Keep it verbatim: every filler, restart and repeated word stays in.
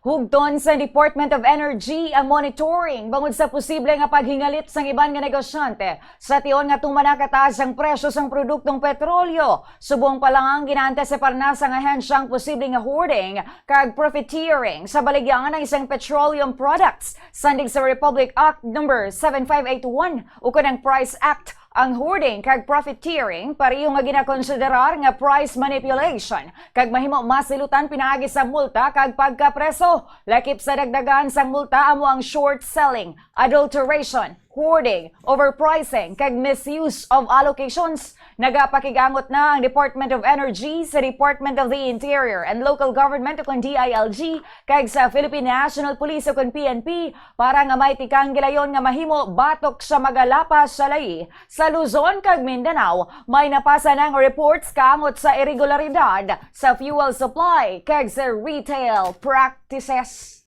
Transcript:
Bugton sa Department of Energy ang monitoring bangod sa posible nga paghingalit sang iban nga negosyante sa tion nga tuman na kataas ang presyo sang produktong petrolyo. Subong pa lang, ginaantisipar na sang ahensya ang posible nga hoarding kag profiteering sa baligya sang petroleum products. Sandig sa Republic Act Number seven five eight one ukon ang Price Act, ang hoarding kag profiteering pareho nga ginakonsiderar nga price manipulation kag mahimo masilutan pinaagi sa multa kag pagkapreso. Lakip sa dagdagan sang multa amo ang short selling, adulteration, hoarding, overpricing, kag misuse of allocations. Nagapakig-angot na ang Department of Energy sa Department of the Interior and Local Government ukon D I L G kag sa Philippine National Police ukon P N P para nga may tikang gilayon nga mahimo batok sa mga lapas sa layi sa Luzon kag Mindanao. May napasa nang reports kaangot sa irregularidad sa fuel supply kag sa retail practices.